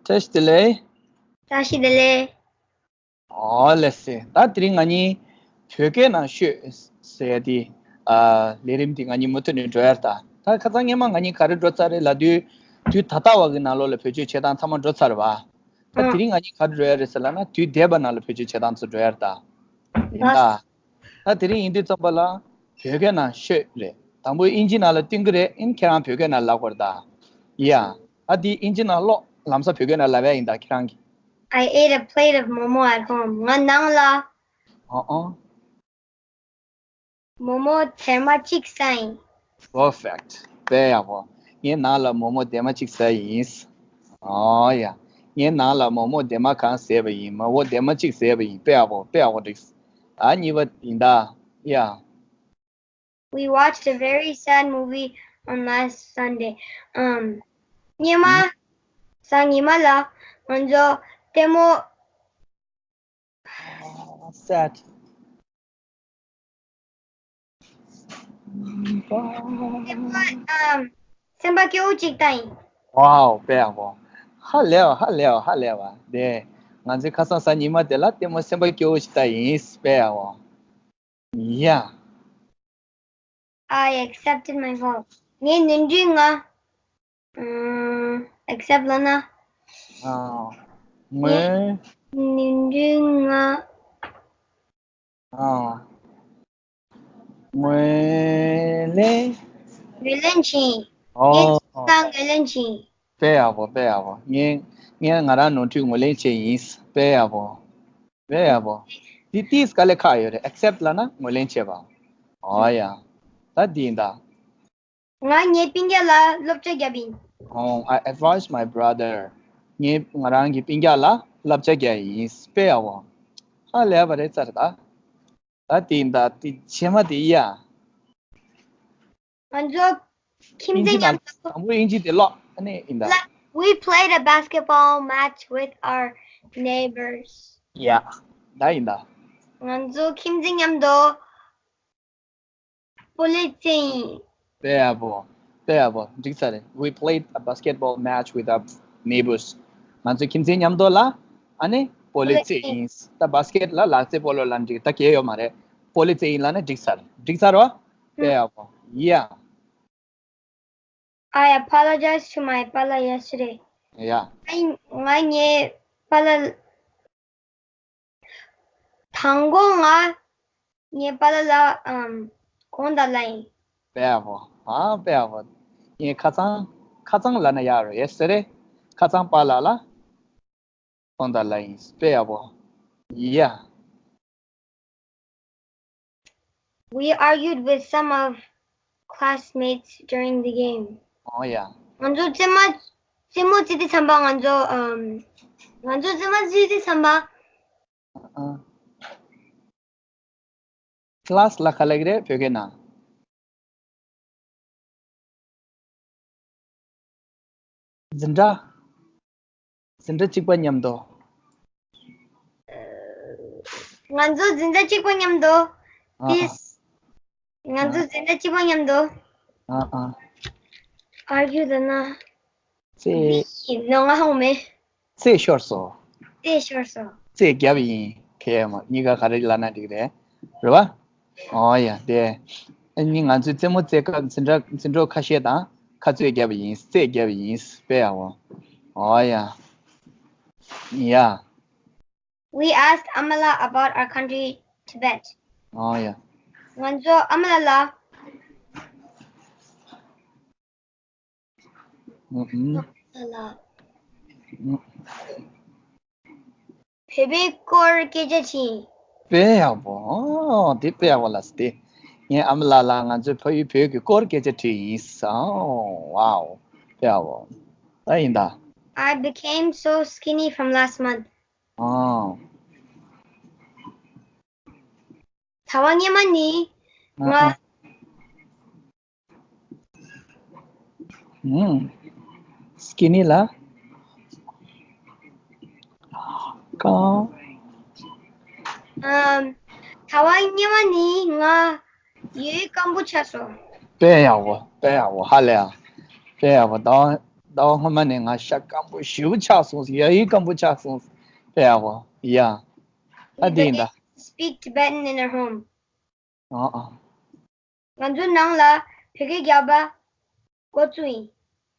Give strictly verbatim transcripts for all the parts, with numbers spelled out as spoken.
བཀྲ་ཤིས་བདེ་ལེགས། བཀྲ་ཤིས་བདེ་ལེགས། ཨོ་ལེ་སེ། ད་དེ་རིང་ང་གཉིས་བོད་སྐད་ནང་ཤོད་ཟེར་ཡ་དེ། ཨ། ལས་རིམ་དེ་ང་གཉིས་མུ་མཐུད་ནས་འགྲོ་ཡ་རེད་ད། ད་ཁ་སང་སྔོན་མ་ང་གཉིས་ག་རེ་འགྲོ་ཚར་རེད་ལབ་དུས། དུས་ད་ལྟ་བ་གི་ནང་ལོགས་ལ་བེད་སྤྱོད་བྱེད་སྟངས་ཚང་མ་འགྲོ་ཚར་བ། ད་དེ་རིང་ང་གཉིས་ག་རེ་འགྲོ་ཡ་རེད་ཟེར་ལབ་ན། དུས་འདས་པ་ནང་ལ་བེད་སྤྱོད་བྱེད་སྟངས་ཚོ་འགྲོ་ཡ་རེད་ད། ཡིན་ད། ད་དེ་རིང་ཡིན་དུས་ཙམ་པ་ལ་བོད་སྐད་ནང་ཤོད་རེད། དང་པོ་ཨིན་ཇི་ནང་ལ་བསྟན་གི་རེད། ཨིན། ཁྱེད་རང་བོད་སྐད་ནང་ལབ་དགོས་རེད་ད། ཡ། ད་དེ་ཨིན་ཇི་ནང་ཀློག། ལམ་སང་བོད་སྐད་ནང་ལབ་ཡ་ཡིན་ད། ཁྱེད་རང་གིས། I ate a plate of momo at home. ང་ནང་ལ་ཨོ་ཨོ། མོག་མོག་དེ་མ་གཅིག་ཟ་ཡིན། Perfect. དཔེ་ཡག་པོ། ངས་ནང་ལ་མོག་མོག་དེ་མ་གཅིག་ཟ་ཡིན། ཨོ་ཡ། ངས་ནང་ལ་མོག་མོག་དེ་མ་གང་ཟས་པ་ཡིན། མོག་མོག་དེ་མ་གཅིག་ཟས་པ་ཡིན། དཔེ་ཡག་པོ། དཔེ་ཡག་པོ་འགྲིག་ཨ། གཉིས་པ་ཡིན་ད། ཡ། We watched a very sad movie on last Sunday. Um, སྔོན་མ་གཟའ་ཉི་མ་ལ་ང་ཚོ་ལྟད་མོ། Sad. ཨམ། སེམས་པ་སྐྱོ་བོ་ཅིག་ལྟ་ཡིན། Wow. དཔེ་ཡག་པོ། ཧ་ལས་པ། ཧ་ལས་པ། ཧ་ལས་པ། དེ་ང་ཚོས་ཁ་སང་གཟའ་ཉི་མ་དེ་ལ་ལྟད་མོ་སེམས་པ་སྐྱོ་བོ་ཞིག་ལྟ་ཡིན། དཔེ་ཡག་པོ། Yeah. I accepted my vote. ངས་ནོར་འཁྲུལ་ང་ཨམ། accept ལབ་ན། ཨ། ངས་ནོར་འཁྲུལ་ང་། ཨ། ངོས་ལེན། ངོས་ལེན་བྱས་ཡིན། ཨོ། ངས་ཁ་ངོས་ལེན་བྱས་ཡིན། དཔེ་ཡག་པོ། དཔེ་ཡག་པོ། ངས་ངས་ང་རང་ནོར་འཁྲུལ་ངོས་ལེན་བྱས་ཡིན། དཔེ་ཡག་པོ། དཔེ་ཡག་པོ། དེ་ཏིས་དཀའ་ལས་ཁག་ཡོད་རེད། accept ལབ་ན་ངོས་ལེན་བྱེད་པ། ཨོ་ཡ། ད་འདི་ཡིན་ད། ང་ངའི་སྤུན་ཀྱག་ལ་སློབ་ཁྲིད་བརྒྱབ་ཡིན། Oh, I advised my brother. ངས་ང་རང་གི་སྤུན་ཀྱག་ལ་བསླབ་བྱ་བརྒྱབ་ཡིན། དཔེ་ཡག་པོ། ཧ་ལས་པ་རེད་ཚར་ད། ད་དེ་ཡིན་ད། དེ་རྗེས་མ་དེ་ཡ། ང་ཚོ་ཁྱིམ་མཚེས་མཉམ་དུ། དང་པོ་ཨིན་ཇི་དེ་ཀློག་ཨ་ནི་ཡིན་ད། Like, we played a basketball match with our neighbors. Yeah. ད་ཡིན་ད། ང་ཚོ་ཁྱིམ་མཚེས་མཉམ་དུ་སྤོ་ལོ་རྩེས་ཡིན། དཔེ་ཡག་པོ། དཔེ་ཡག་པོ། འགྲིག་ཚར་རེད། We played a basketball match with our neighbors. ང་ཚོ་ཁྱིམ་མཚེས་མཉམ་དུ་ལ་ཨ་ནི་སྤོ་ལོ་རྩེས་ཡིན། ད་བྷ་སི་ཀེ་ཊི་ལ་ལག་རྩེད་སྤོ་ལོ་ལ་འགྲིག་ད་གལ་ཡོད་མ་རེད། སྤོ་ལོ་རྩེས་ཡིན་ལབ་ན་འགྲིག་ཚར། འགྲིག་ཚར་བ། དཔེ་ཡག་པོ། Yeah. I apologize to my པཱ་ལགས yesterday. Yeah. ང་ངའི་པཱ་ལགས། དང་པོ་ང་ངའི་པཱ་ལགས་ལ་ཨམ་དགོངས་དག་ལབ་ཡིན། དཔེ་ཡག་པོ། ཨ། དཔེ་ཡག་པོ། ངས་ཁ་སང་། ཁ་སང་ལབ་ན་ཡག་རེད། yesterday. ཁ་སང་པཱ་ལགས་ལ་དགོངས་དག་ལབ་ཡིན། དཔེ་ཡག་པོ། Yeah. We argued with some of classmates during the game. Oh yeah. ང་ཚོ་རྩེད་མོ། རྩེད་མོ་རྩེ་དུས་ཙམ་པ། ང་ཚོ་ཨམ། ང་ཚོ་རྩེད་མོ་རྩེ་དུས་ཙམ་པ། ཨ། ཀི་ལཱ་སི་ལ་ག་ལབ་ཀྱི་རེད་བོད་སྐད་ནང་། འཛིན་གྲྭ། འཛིན་གྲྭ་གཅིག་པ་མཉམ་དུ། ང་ཚོ་འཛིན་གྲྭ་གཅིག་པ་མཉམ་དུ། ཨ་ཨ། ང་ཚོ་འཛིན་གྲྭ་གཅིག་པ་མཉམ་དུ། ཨ་ཨ། ཨར་གྱུ་ལབ་ན། རྩེད། ནོ་ང་ཧོ་མེ། རྩེད་ཤོར་སོང་། རྩེད་ཤོར་སོང་། རྩེད་བརྒྱབ་ཡིན། ཁེ་མ་གཉིས་ཀ་ག་རེ་ལབ་ན་འགྲིག་རེད། རེད་བ། ཨོ་ཡ་དེ། ཨ་ནི་ང་ཚོས་རྩེད་མོ་རྩེད་སྐབས་འཛིན་གྲྭ་འཛིན་གྲོགས་ཁ་ཤས་དང་ཁ་རྩོད་བརྒྱབ་ཡིན། རྩེད་བརྒྱབ་ཡིན། དཔེ་ཡག་པོ། ཨོ་ཡ། ཡ། We asked Amala about our country, Tibet. ཨོ་ཡ། ང་ཚོ་ཨ་མ་ལགས་ལ། ཨུ་ཨུ། ཨ་མ་ལགས་ལ། ཨུ། བོད་པའི་སྐོར་སྐད་ཆ་དྲིས། དཔེ་ཡག་པོ། ཨོ་དེ་དཔེ་ཡག་པོ་ལ་སི་དེ། ངས་ཨ་མ་ལགས་ལ་ང་ཚོའི་ཕ་ཡུལ་བོད་ཀྱི་སྐོར་སྐད་ཆ་དྲིས་ཡིན། ཨོ་ཝའོ། དཔེ་ཡག་པོ། ད་ཡིན་ད། I became so skinny from last month. ཨོ། ཟླ་བ་སྔོན་མ་ནི་ང་ཨ་ཨ། ཨུམ། སི་ཀི་ནི་ལ། ཀ་ཨམ། ཟླ་བ་སྔོན་མ་ནི་ང་ཡུལ་སྐམ་པོ་ཆགས་སོང་། དཔེ་ཡག་པོ། དཔེ་ཡག་པོ། ཧ་ལས་ཡ། དཔེ་ཡག་པོ། ད་ ཟླ་བ་སྔོན་མ་ནས་ང་ཤ་སྐམ་པོ་ཞེ་པོ་ཆགས་སོང་། ཡ་ཡི་སྐམ་པོ་ཆགས་སོང་། དཔེ་ཡག་པོ། ཡ། ཨ་དེ་ཡིན་ད། Speak Tibetan in our home. ཨ་ཨ། ང་ཚོའི་ནང་ལ་བོད་སྐད་རྒྱག་པ་འགོ་བཙུགས་ཡིན།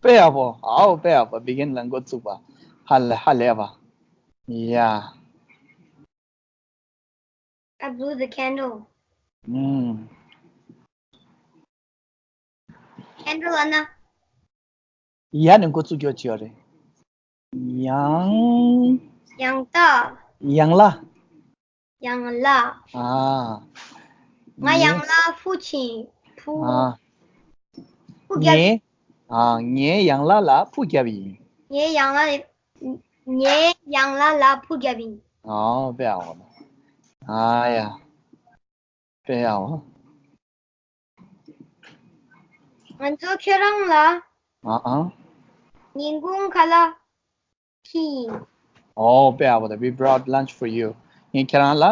དཔེ་ཡག་པོ། ཨའོ་དཔེ་ཡག་པོ། བི་གིན་ལ་འགོ་བཙུགས་པ། ཧ་ལས་ཧ་ལས་པ། ཡ། I blew the candle. ཨུམ། Candle ཨ་ན། ཡ་ནས་འགོ་བཙུགས་རྒྱུ་ཅི་ཡོད་རེད། ཡང་། ཡང་ལྟ། ཡང་ལ། ཡང་ལ། ཨ། ང་ཡང་ལ་ཕུ་ཕྱིན། ཕུ། ཨ། ཕུ་རྒྱབ། ངས། ཨ། ངས་ཡང་ལ་ལ་ཕུ་རྒྱབ་ཡིན། ངས་ཡང་ལ། ངས་ཡང་ལ་ལ་ཕུ་རྒྱབ་ཡིན། ཨ། དཔེ་ཡག་པོ། ཨ་ཡ། དཔེ་ཡག་པོ། ང་ཚོ་ཁྱེད་རང་ལ། ཨ་ཨ། ཉིན་གུང་ཁ་ལག་ཁྱེར་ཡིན། ཨོ་དཔེ་ཡག་པོ་ད། We brought lunch for you. ངས་ཁྱེད་རང་ལ་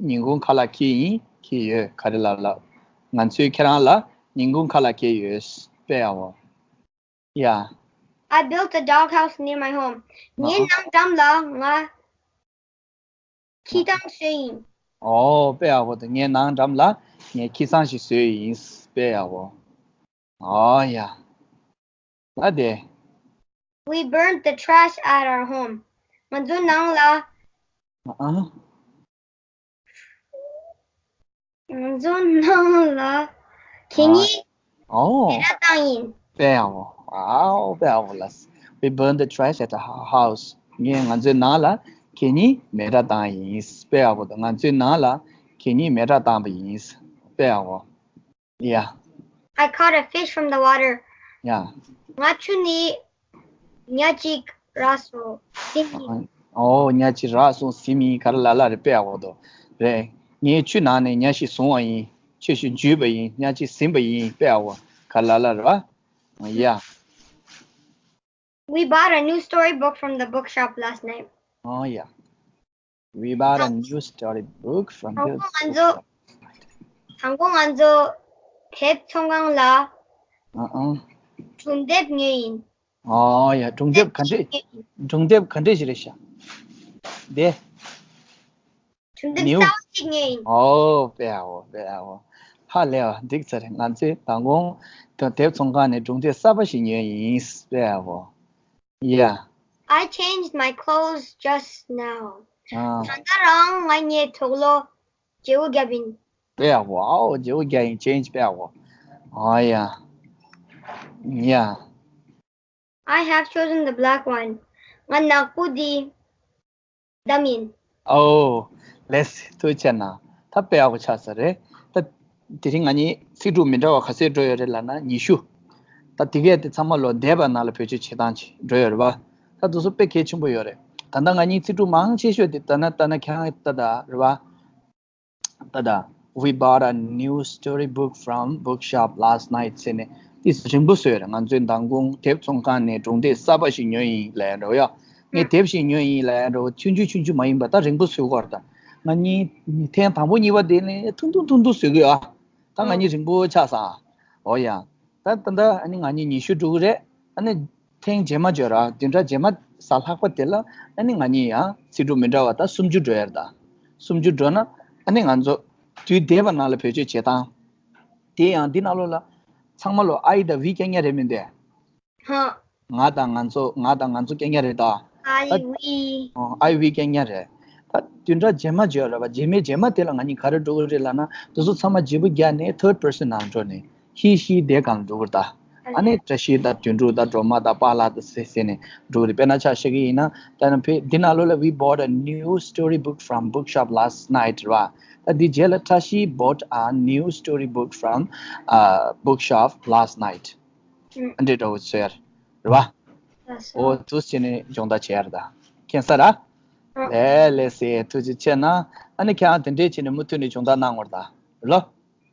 ཉིན་གུང་ཁ་ལག་ཁྱེར་ཡིན། ཁྱེར་ཡོད། ག་རེ་ལབ་ལབ། ང་ཚོས་ཁྱེད་རང་ལ་ཉིན་གུང་ཁ་ལག་ཁྱེར་ཡོད། དཔེ་ཡག་པོ། Yeah. I built a dog house near my home. ངའི་ནང་འགྲམ་ལ་ང་ཁྱི་ཚང་བཟོས་ཡིན། ཨོ་དཔེ་ཡག་པོ་འདུག་ངའི་ནང་འགྲམ་ལ་ངས་ཁྱི་ཚང་ཞིག་བཟོས་ཡིན། དཔེ་ཡག་པོ། ཨོ་ཡ། ད་དེ། We burned the trash at our home. ང་ཚོའི་ནང་ལ། ཨ། ང་ཚོའི་ནང་ལ་གད་སྙིགས། ཨོ། མེ་སྲེག་བཏང་ཡིན། དཔེ་ཡག་པོ། ཨའོ་དཔེ་ཡག་པོ་ལ། We burned the trash at the hou- house. ངས་ང་ཚོའི་ནང་ལ་གད་སྙིགས་མེ་སྲེག་བཏང་ཡིན། དཔེ་ཡག་པོ་འདུག་ང་ཚོའི་ནང་ལ་གད་སྙིགས་མེ་སྲེག་བཏང་པ་ཡིན། དཔེ་ཡག་པོ། Yeah. I caught a fish from the water. Yeah. ང་ཆུ་ནས་ཉ་གཅིག་རག་སོང་། ཟིན་ཡིན། ཨོ་ཉ་གཅིག་རག་སོང་། ཟིན་ཡིན། ག་རེ་ལབ་ལབ་རེད། དཔེ་ཡག་པོ་འདུག་རེད། ངས་ཆུ་ནང་ནས་ཉ་ཞིག་བཟུང་བ་ཡིན། ཆུ་ཞིག་འཇུས་པ་ཡིན། ཉ་གཅིག་ཟིན་པ་ཡིན། དཔེ་ཡག་པོ། ག་རེ་ལབ་ལབ་རེད་པ། Yeah. We bought a new storybook from the bookshop last night. Oh yeah. We bought a new storybook from the bookshop. དང་པོ་ང་ཚོ། དང་པོ་ང་ཚོ་དེབ་ཚོང་ཁང་ལ། ཨ་ཨ། སྒྲུང་དེབ་ཉོས་ཡིན། ཨོ་ཡ། སྒྲུང་དེབ་ག་འདྲས། སྒྲུང་དེབ་ག་འདྲས་ཞིག་རེད་ཤག་དེ། སྒྲུང་དེབ་གསར་པ་ཞིག་ཉོས་ཡིན། ཨོ་དཔེ་ཡག་པོ། དཔེ་ཡག་པོ། ཧ་ལས་པ། འགྲིག་ཚར་རེད། ང་ཚོས་མདང་དགོང་དེ་དེབ་ཚོང་ཁང་ནས་སྒྲུང་དེབ་གསར་པ་ཞིག་ཉོས་ཡིན། དཔེ་ཡག་པོ། Yeah. I changed my clothes just now. ཨ། ད་ལྟ་རང་ང་ངའི་དུག་ལོག་བརྗེ་པོ་བརྒྱབ་ཡིན། དཔེ་ཡག་པོ། ཨའོ་བརྗེ་པོ་བརྒྱབ་ཡིན། ཅེན་ཇི་དཔེ་ཡག་པོ། ཨ་ཡ། Yeah. I have chosen the black one. ང་ནག་པོ་འདི་བདམས་ཡིན། ཨོ། ལེགས་སེ། ཐུགས་རྗེ་གནང་། ད་དཔེ་ཡག་པོ་ཆགས་ས་རེད། ད་དེ་རིང་ང་གཉིས་ཚིག་གྲུབ་མི་འདྲ་བ་ག་ཚོད་འགྲོ་ཡོད་རེད་ལབ་ན་ཉི་ཤུ། ད་དེ་གས་དེ་ཚང་མ་ལོ་འདས་པ་ནང་ལ་བེད་སྤྱོད་བྱེད་སྟངས་ཅིག་འགྲོ་ཡོད་རེད་པ། ད་དེ་ཚོ་དཔེ་གལ་ཆེན་པོ་ཡོད་རེད། ད་ལྟ་ང་གཉིས་ཚིག་གྲུབ་མང་ཆེ་ཤོས་དེ་ད་ན་ད་ན་ཁྱེད་རང་ད་ད་རེད་པ། ད་ད། We bought a new storybook from bookshop last night ཟེར་ནས་ཏིས་རིང་པོ་བཟོས་རེད། ང་ཚོས་མདང་དགོང་དེབ་ཚོང་ཁང་ནས་སྒྲུང་དེབ་གསར་པ་ཞིག་ཉོས་ཡིན་ལབ་ཡ་འདྲ་བོ་ཡ། ངས་དེབ་ཞིག་ཉོས་ཡིན་ལབ་ཡ་འདྲ་བོ། ཆུང་ཆུང་ཆུང་ཆུང་མ་ཡིན་པ་ད་རིང་པོ་བཟོས་ཀྱི་ཡོད་རེད། ད་ང་གཉིས་ཐེངས་དང་པོ་གཉིས་པ་དེ་ནས་ཐུང་ཐུང་ཐུང་ཐུང་བཟོས་ཀྱི་ཡོད་ཨ། ད་ང་གཉིས་རིང་པོ་ཆགས་སོང་ཨ། འོ་ཡ། ད་ད་ད་ཨ་ནི་ང་གཉིས་ཉི་ཤུ་འགྲོ་གི་རེད། ཨ་ནི་ཐེངས་རྗེས་མ་བརྗོད་ར་བདུན་ཕྲག་རྗེས་མ་གཟའ་ལྷག་པ་དེ་ལ་ཨ་ནི་ང་གཉིས་ཡང་ཚིག་གྲུབ་མི་འདྲ་བ་ད་སུམ་ཅུ་འགྲོ་ཡ་རེད་ད། སུམ་ཅུ་འགྲོ་ན་ཨ་ནི་ང་ཚོ་དུས་འདས་པ་ནང་ལ་བེད་སྤྱོད་བྱེད་སྟངས། དེ་ཡང་འདི་ནང་ལོགས་ལ་ཚང་མ་ལོ་I དང་we སྐད་ཉར་རེད་མིན་ཏེ། ཧ། ང་དང་ང་ཚོ། ང་དང་ང་ཚོ་སྐད་ཉར་རེད་ད། I ད་we། ཨོ། I we སྐད་ཉར་རེད། ད་བདུན་ཕྲག་རྗེས་མ་བརྗོད་ར་བ། རྗེས་མའི་རྗེས་མ་དེ་ལ་ང་གཉིས་ག་རེ་འགྲོ་གི་རེད་ལབ་ན་དེ་ཚོ་ཚང་མ་བརྗེ་པོ་བརྒྱབ་ནས་third person ནང་འགྲོ་ནས་he she they སྒང་འགྲོ་གི་རེད་ད། ཨ་ནི་བཀྲ་ཤིས་དང་དོན་གྲུབ་དང་སྒྲོལ་མ་དང་པཱ་ལགས་དང་ཟེར་ཟེར་ནས་འགྲོ་གི་རེད། དཔེར་ན་ཆ་བཞག་གི་ཡིན་ན་ད་ནི་ཕེ་འདི་ནང་ལོགས་ལ་we bought a new storybook from bookshop last night རེད་བ། ད་འདི་རྗེས་ལ་བཀྲ་ཤིས་bought a new storybook from uh, bookshop last night. ཨ་འདྲེ་འདྲ་བོ་བཟོས་ཡ་རེད་བ། ལགས་སོ། འོ་དུས་ཚོད་ནས་སྦྱོང་བརྡར་བྱེད་ཡ་རེད་ད། མཁྱེན་ས་ར། ཨ། ལས་ལས་སེ་ཐུགས་རྗེ་ཆེ་གནང་། ཨ་ནི་ཁྱེད་རང་དེ་འདྲས་བྱས་ནས་མུ་མཐུད་ནས་སྦྱོང་བརྡར་གནང་དགོས་རེད་ད། ལོ།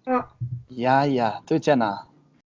ཨ། ཡ་ཡ་ཐུགས་རྗེ་ཆེ་གནང་།